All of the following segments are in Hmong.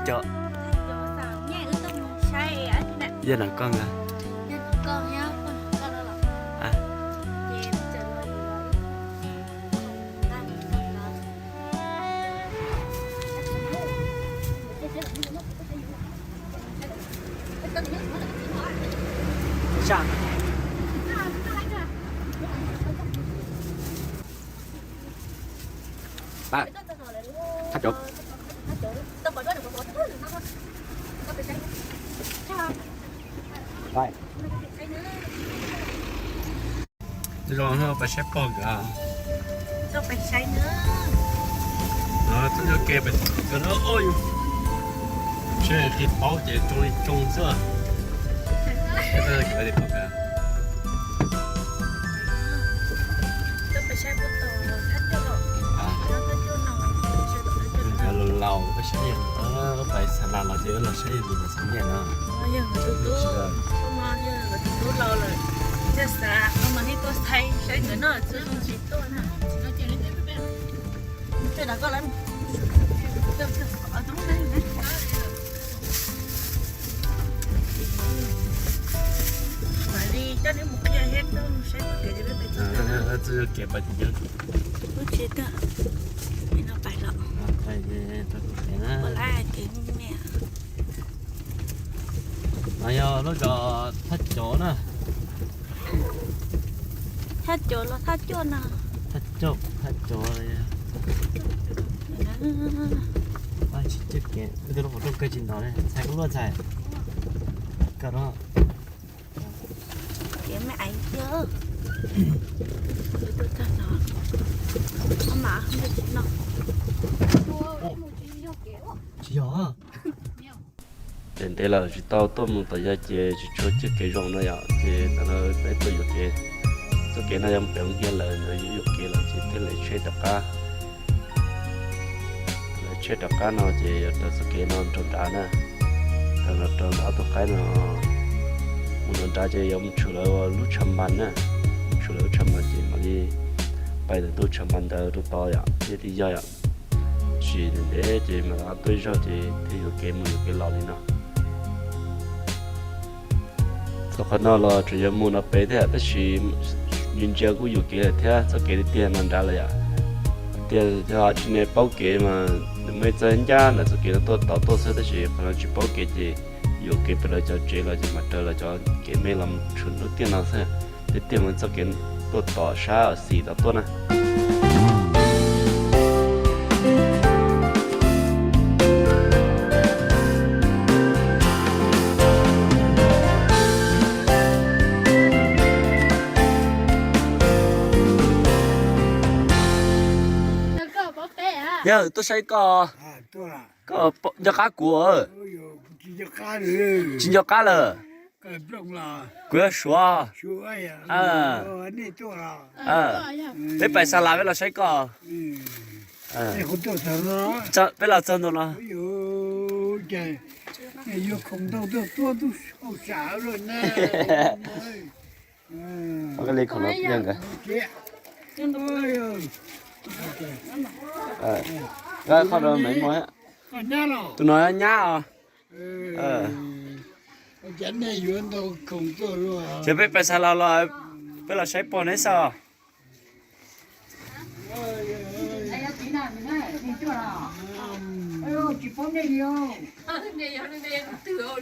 Cov yog nam koj nga. Zoo pais saib pog nkawd. Tuaj pais saib na. Tuaj cov kev pais kawg na. Seb qhib paub ces tsoo li tsoo xwb. Tuaj pais saib puag tom thaj coj los. Thaj coj no, sawv tom thaj coj no. Nkawd laus laus pais saib, pais xa las los ces los saib yawg tus xeeb ntxwv no. Yawg tus tub, yawg tus tub laus lawm, thiaj xav mas nej tuaj saib saib nkawd no, tsis tuaj na. Mam li coj neb mus qhia thiab tuaj saib puag kev ces peb pais txog kev pais. Lub tsev tuaj, no pais los. Ua lab kev me me. No yog lub zos Thaj Cov na. Thaj Cov los Thaj Cuaj no. Thaj Cov, Thaj Cov. Tsis coj kev, lub qhov rooj kawg tsis ntau li, ntxhais koj luaj ntxhais. Koj no. Kev me ais thiab. Tuaj tag no. Ob mas tsis no. Tsis yog. Ces ntev lawm tsis tau tuaj mus tom yog ces tsis tshua coj kev zoo no yom, ces tam no peb tuaj yuam kev. Txoj kev no yog mus pem Hoo Hias lawm, ntawd yuam yuam kev lawm ces thiaj lawv tsheb rov qab. Lawv tsheb rov qab no ces yuav raws txoj kev no rau nrad na. Raws no rau nrad ob tug qaib no. Mus nrad nrad ces yuav mus tshwm lawv lub tshav npas na. Mus tshwm lawv lub tshav npas ces mam li pais ntawm tus tshav npas ntawd rau tod yom, thiaj li yog yom. Tab sis ntev ntev ces mam li tuaj ib zaug ces thiaj yuam kev mus yuam kev los li no. Txog qhov no los tseem yuav mus no pem thiab tab sis ntsia ntsia kuj yuam kev lawm thiab, txoj kev tiag tiag no nrad lawm yom. Tiag yog tsis nej paub kev mas nws muaj ib txoj ncaj nram txoj kev no tuaj tod tuaj xwb tab sis qhov no tsis paub kev ces yuam kev pem lawv cov tsev los ces mam raws lawv cov kev me los mus tshwm lub tiaj no xwb. Tiag tiag mas txoj kev tuaj tom sab xis tod tuaj na. Yawg tuaj saib koj. Koj nco qab kuv? Tsis nco qab lawm. Kuv yog Suav. Peb pais xa las peb los saib koj. Peb los txog ntua no. Li khoom no nkawd. Qhov no me mo. Tus no nyab os. Ces peb pais xa las los peb los saib pog neb xwb.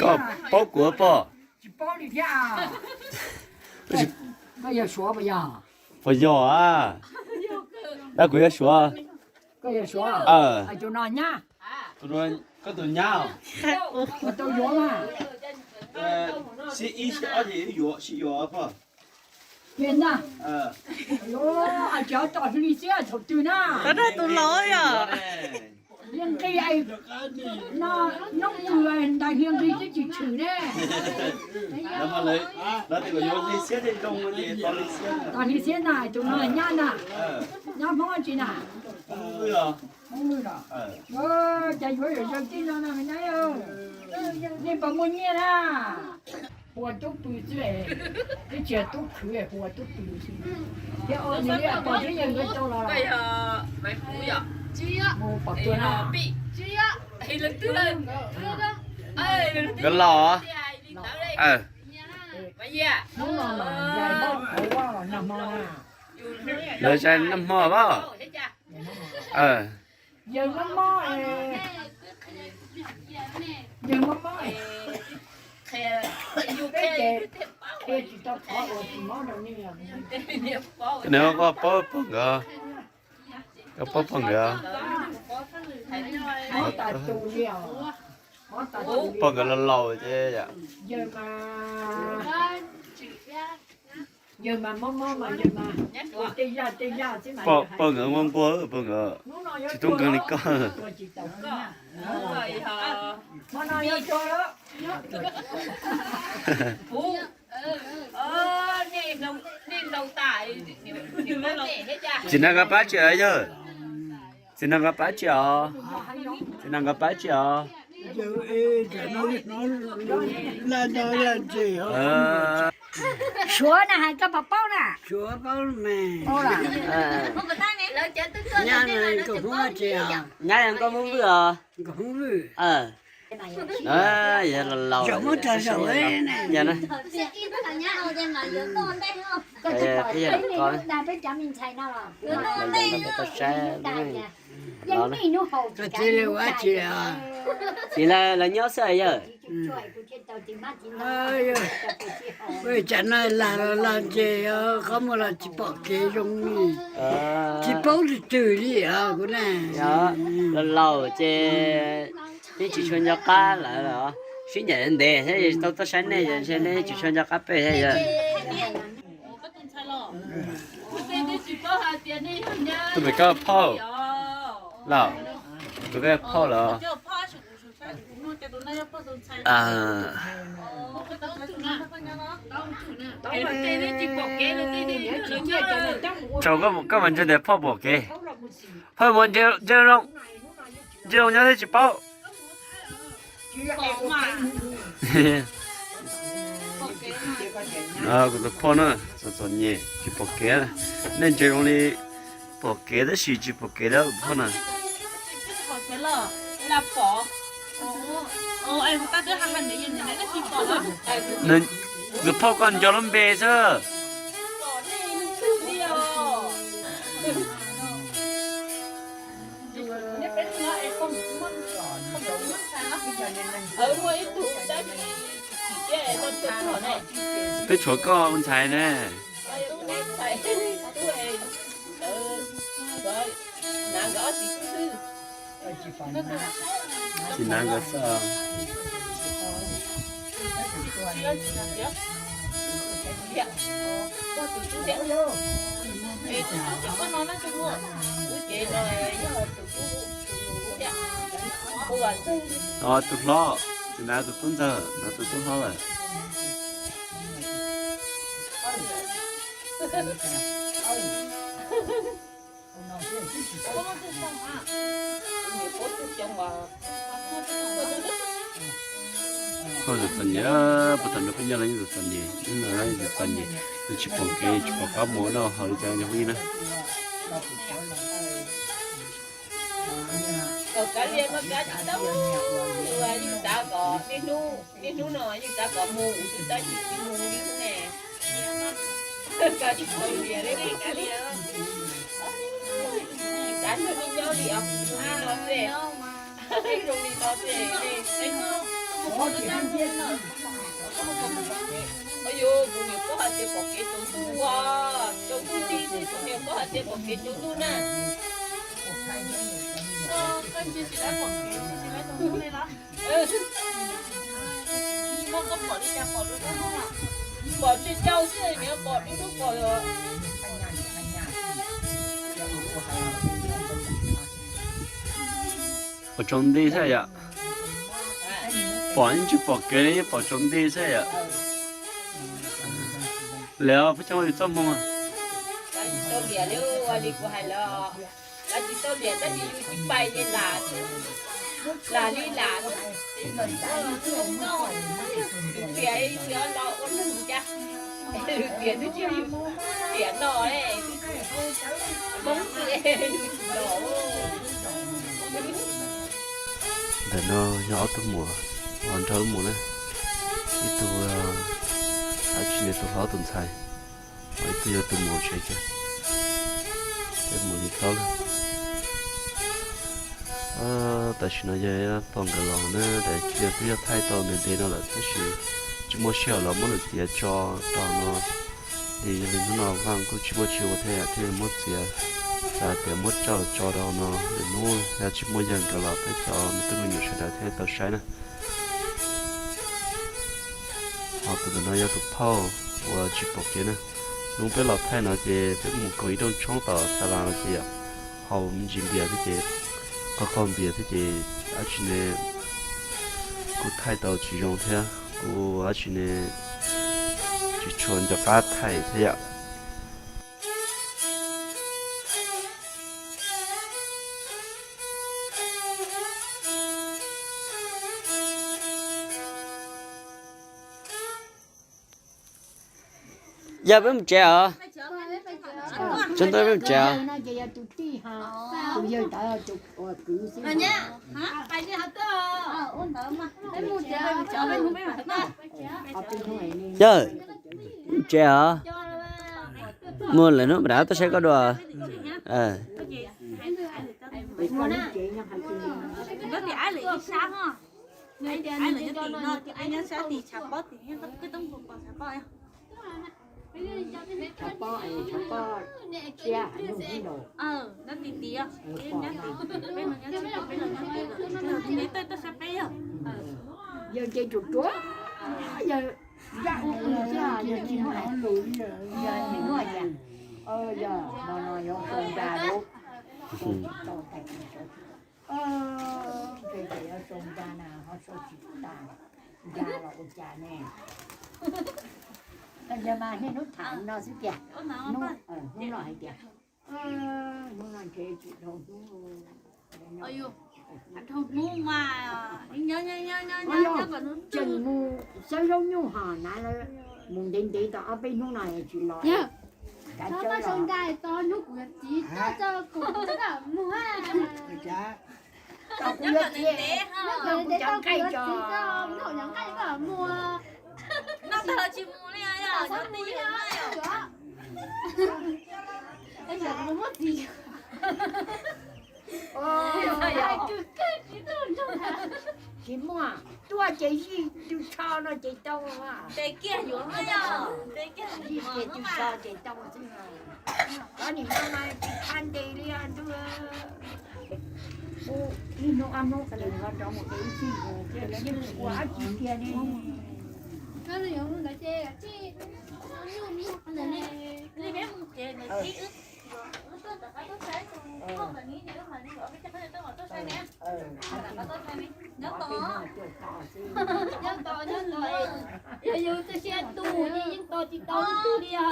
Koj paub kuv pog? Puas yog a? Kuv yog Suav. Koj tus nyab. Sib ib sib ob ces yuav sib yuav pog. Tus laus yog. Liaj nqis no, noob nws ntawd liaj nqis twb tsis tshwm ne. Tos hli xiab ntag, tus no nyab ntag. Nyab Hmoob tsi na? Hmoob Lwj los? Cas yuav yam zaws tij no na me nyab? Nej puas muaj nyiaj na? Huas tub pw xwb, twb tsis yog tub khwv, huas tub pw xwb. Thiab nws pom thiab yawg nkawd tau los. Mus pom tuag na. Nkawd laus. Lawv noj hmo pab. Nws koj paub pog nkawd, koj paub pog nkawd. Pog nkawd laus laus ces yom. Pog nkawd nquag nquag, pog nkawd tsis tub nkeeg li koj. Txiv neej nkawd pab tsi yawg? Txiv neej nkawd pab tsi os? Txiv neej nkawd pab tsi os? Suav na hais koj puas paub na? Nyab yog nkauj Hmoob Vwj os. Yog laus laus. Txiv, lawv nyob xwb yawg. Cas no lag los lag ntses, qhov muag los tsis pom kev zoo li. Tsis paub twg twg li os kuv na. Laus laus ces yeej tsis tshua nco qab lawm. Sib ncaim ntev thiab tau tuaj saib nej, ntshe nej tsis tshua nco qab peb thiab yawg. Tus pem koj phauj los, tus pem phauj los. Tsaug, koj mas ntsia ntawm phauj pom kev. Phauj mas ntsia zoo, ntsia zoo nyob thiab tsis paub. Kuv tus phauj na, txom txom nyem tsis pom kev. Nej ntsia zoo li pom kev tab sis tsis pom kev thiab tus phauj na. Tus phauj koj nco lub npe xwb. Twb tshuav koj ua ntxhais ne. Tsis hnav nkawd xwb. Tus hlob, tsis hnav tus tub ntxawg, hnav tus tub hlob lawm. Phauj txom txom nyem, puag thaum no peb nyob los yeej txom txom nyem, yeej txom txom nyem, tsis pom kev tsis pom qab mus noj haus li cas nyob peb na. Kav liam mas kav tsis tau, yus xav kom niaj hnub, niaj hnub no yus xav kom mus, tab sis tsis mus li ne. Kav tsis tau liam li kav liam. Xav nrog nej nyob li os, zoo li no xwb. Zoo li no xwb. Yus, kuv niam paub hais tias pom kev tsaus ntuj, tsaus ntuj nti xwb, kuv niam paub hais tias pom kev tsaus ntuj na. Pom tsis tau xwb, niam pom tsaus ntuj pom. Pom tsaus nti xwb yom. Pom yeej tsis pom kev li, pom tsaus nti xwb yom. Lawv peb cov ua yus txoj hmoo. Lam tsis tau liam tab sis yus tsis pais li lam, lam li lam. Tus tiam yus yuav los ua neeg cas, tus tiam twb tsis yus tiam no, Hmoob twg yus tsis los. Ntawm no yog ob tug muam, nrog lub mus na, ib tug dab tsi ne, tus hlob tus ntxhais, ib tug yog tus muam tsev kiag, peb mus li plaub leeg. Tam sim no yog pom nkawd los na, daim video twb yog thaij tau ntev ntev no lawm tab sis tsis muaj sij hawm los muab lawm txiav tso rau no. Ces yog li hnub no Vaj kuj tsis muaj tsis ua thiab thiaj muab txiav, xav tias muab coj los tso rau no, lwm hnub yog tsis muaj yawg nkawd los peb cov me tub me nyuam sawv daws thiaj tau saib na. Ho tus ntawm no yog tus phauj uas tsis pom kev na. Hnub peb los thaij no ces peb mus kaus ib rooj tshoob tom xa las no ces haus me ntsis npias thiab ces, qaug qaug npias thiab ces dab tsi ne, kuj thaij tau tsis zoo thiab, kuj dab tsi ne, tsis tshua nco qab thaij thiab yom. Yog peb mus tsev os. Tsev ntawd peb mus tsev os. Yog, mus tsev os. Mus lawm hnub mam rov tuaj saib koj dua. Yawg ces ruam ruam, yawg zaj ua ua thiab, yawg tsis muaj hais lus li, yawg niaj hnub hais tias, yog hmo no yuav sau nra lauj, ces yuav sau nra na ho sau tsis tas, nra los ua cas ne. Yog mas niaj hnub tham no xwb tiag, hnub no hais tias, hnub no ntshe tsis dhau hnub. Dhau hnub mas, tseem mus xawb zaub nyuj hos na, mus ntev ntev tau ob peb hnub no tsis los. Kav tsawb los. Kuv cov nqaij tso. Tsis muaj, tuaj ces zij tus tsho no ces tau. Tes kiag yuav, zij tes tus tsho ces tau xwb. Cov nim no mas tsis tshua ntev li ntuj. Ib hnub ob hnub ces ho rov mus de ib txhij, ces lawv yeej tsis ua dab tsi kiag li. Nyob tos, nyob tos, yog yus txawj siab tu ces yeej tos tsis tau ib tug li os.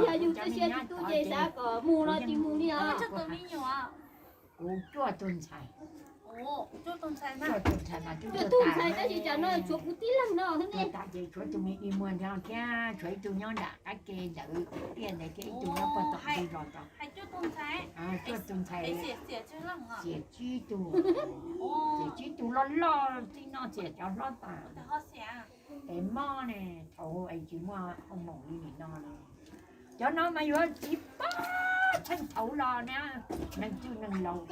Yog yus txawj siab tsis tu ces xav kom mus los tsis mus li os. Kuv cuaj tus ntxhais. Cuaj tus ntxhais mas cuaj tus ntxhais tab sis tsam no tshuav kuv tib leeg no xwb ne. Tuag tas ces tshuav tus me di muag nrog thiab tshuav ib tug nyob nram qab ke ntawd tiaj ntawd thiab ib tug nyob puag tom ntug zos tod. Cuaj tus ntxhais, xiam tsib tug, xiam tsib tug loj loj txij no xiam cov hlob tas. Es mob ne, thaum es tsis muaj ua moos li nim no li. Cov no mas yuav txiv pab txheej thaud los na, neeg txwj neeg laus.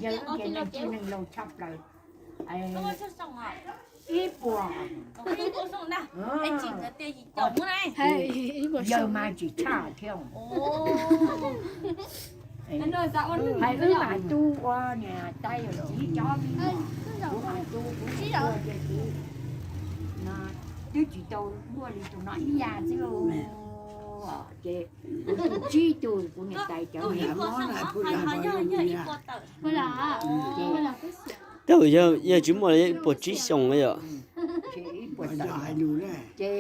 Yawg ces neeg txwj neeg laus tshaj plaws. Ib puas. Yawg mas tsis tshaj thiab. Hais wb mam tu ua niam tais yawm txiv cov me nyuam, kuv mam tu kuv niam tais ces kuv twb tsis tau luaj li tus no ib yam xwb. Ces kuv tu tsib tug kuv niam tais cov me nyuam. Ces yawg tsis muaj li ib puas tsib xyoos na yom. Ces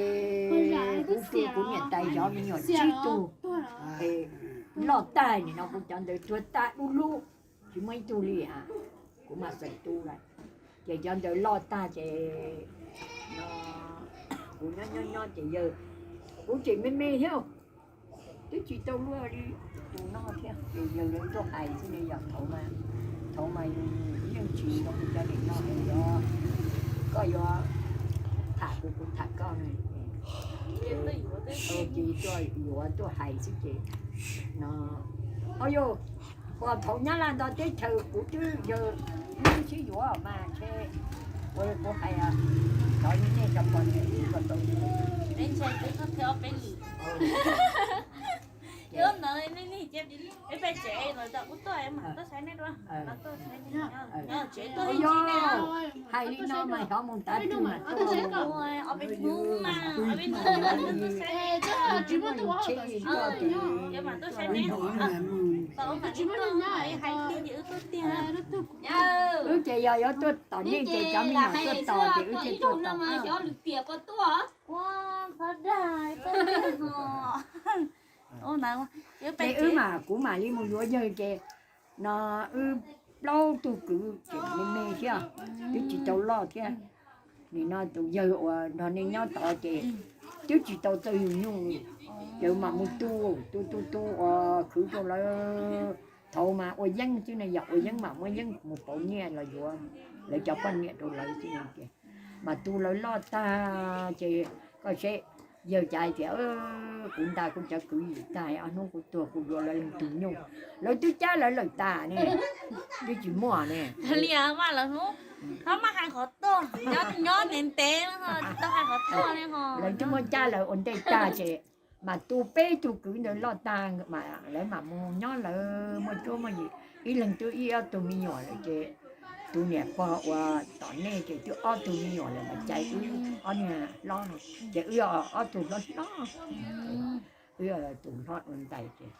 kuv tu kuv niam tais cov me nyuam tsib tug loj tag nim no kuv cov ntawd tuag tag dub lub, tsis muaj ib tug li. Kuv mas xeem tu lawm, ces cov ntawd loj tag ces kuv nyob nyob nyob ces yawg, kuv tseem me me thiab, twb tsis tau luaj li tus no thiab, ces yawg lawv tuaj hais xwb ne yom. Thaum mas, thaum mas yus yeej tsis zoo cov niam no, koj yuav tham kuv, kuv tham koj no, ces tuaj yuav tuaj hais xwb ces no. Au yog, uas thaum Nyab Laj nto teb chaws kuv twb yawg, neb sib yuav mas ntshe, ua li kuv hais, cov nej cov poj niam ib ko tau, hais li no mas xyov mus tav twg mas tuaj, wb ces yog yuav tuaj tom nej ces cov me nyuam tuaj tos ces wb thiaj tuaj tos. Ces wb mas kuv mam li mus yuav yawg ces no wb plaub tug kwv ces me me thiab, twb tsis tau loj thiab. Nim no tus yawg uas nrog nej nyob tod ces twb tsis tau txawj yug nyuj, ces mam mus tu, tu tu tu uas khwv rau lawv. Thaum mas ua yeeb xwb ne yom, ua yeeb mas muab yeeb mus pauv nyiaj los yuav lawv cov poj niam rau lawv xwb ne ces mas tu lawv loj tag ces koj seb, yawg cas hais tias kuv nta kuv cov kwv yim tag, ob hnub kuv tuag kuv yuav lawv leej twg nyuj, lawv twb cab lawv lawm tas ne, twb tsis muaj ne. Li mas lawv hnub no mas hais qhov tuaj, nyob ntev ntev, tsis tau hais qhov tuaj li ho. Lawv twb muab cab lawv ua ntej tag ces mas tu peb tug kwv ntawd loj tag mas lawv mam mus nyob lawv muaj cuab muaj yig, ib leeg twb ib ob tug me nyuam lawm ces tus niam pog uas tom nej ces twb ob tug me nyuam lawm mas cais wb ob niag hlob no, ces wb ob tug hlob hlob, wb tus hlob ua ntxhais ces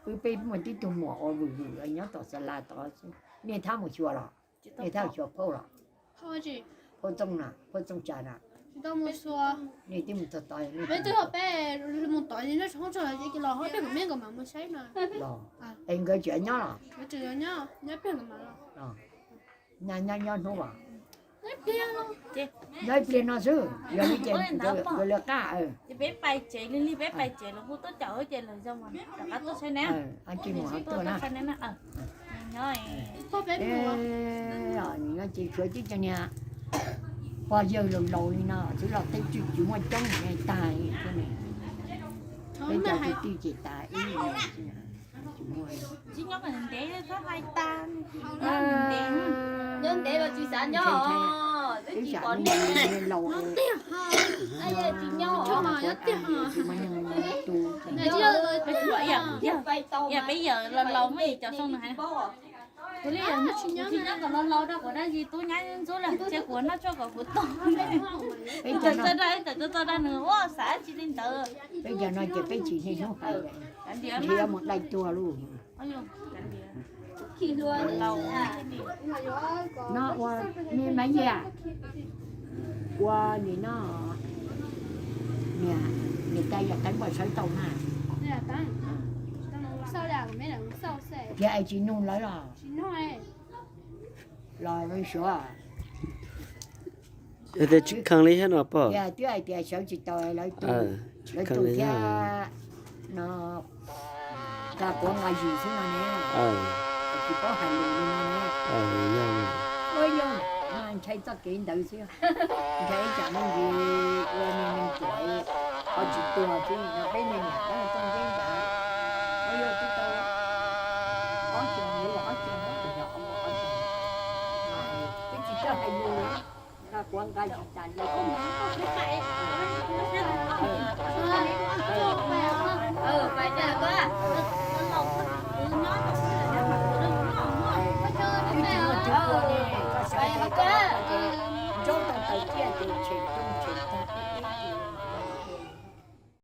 wb peb muaj tib tug muam ua vwm vwm nyob tom Xa Las tod xwb. Nej thab mus xyuas los? Nej thab xyuas phauj los? Phauj Txooj na, phauj Txooj Tsa na. Nej twb mus txog tod, peb twb mus tod los, es nkawd tseem nyob los? Nyob nyob hnub as? Nyob ib pliag no xwb, yog li ces nkawd lawv qab. Peb pais tsev li li, peb pais tsev los hu tuaj caum ces lawv zoo rov qab tuaj saib neb. Ces tshuav tib co niag pog yawg laus laus li no xwb los tej twb tsis muaj coob li tag thiab ne. Peb cov kwv tij ces tas ib, tsis muaj. Nyob ntev los tsis xav nyob, twb tsam me laus, tsis muaj neeg tu. Yog peb yawm laus laus muaj yim cov xyoo no hais, kuv li yawm tsis nyob kom laus laus rau kuv dab tsi tub nyab ntxub lawm, ces kuv noj tshuaj kom kuv tau. Peb txawj dag, ib txawm txawj dag nws ua xav tsis li ntawd. Peb cov no ces peb tsis niaj hnub hais, ntshe yuav mus dai tuag lauj. No ua, me Maiv Yias, ua nim no niam tais yawm Teeb puas sawv tau na? Thiab es tsis nug lawv los? Los suav. Tsis kheev li thiab no pog. Twb hais tias sawv tsis tau lawv tu, lawv tu thiab no, nqa quav nqa zis xwb no ne, tsis paub hais lus li no ne. Yog, ntshai txoj kev ntawd xwb, ntshai ib tsam me ntsis ua me neeg tuam ho tsis tuag xwb no, peb me niam peb txoj nceb ntawd, yog twb tau ob xyoos, ob xyoos, ob xyoos, twb tsis txawj hais lus, nqa quav nqa zis tas li. Twb tsis muaj twg ua ne, koj sawv tsees, ntsoov tau taws ciaj ces tshem rooj tshem tag.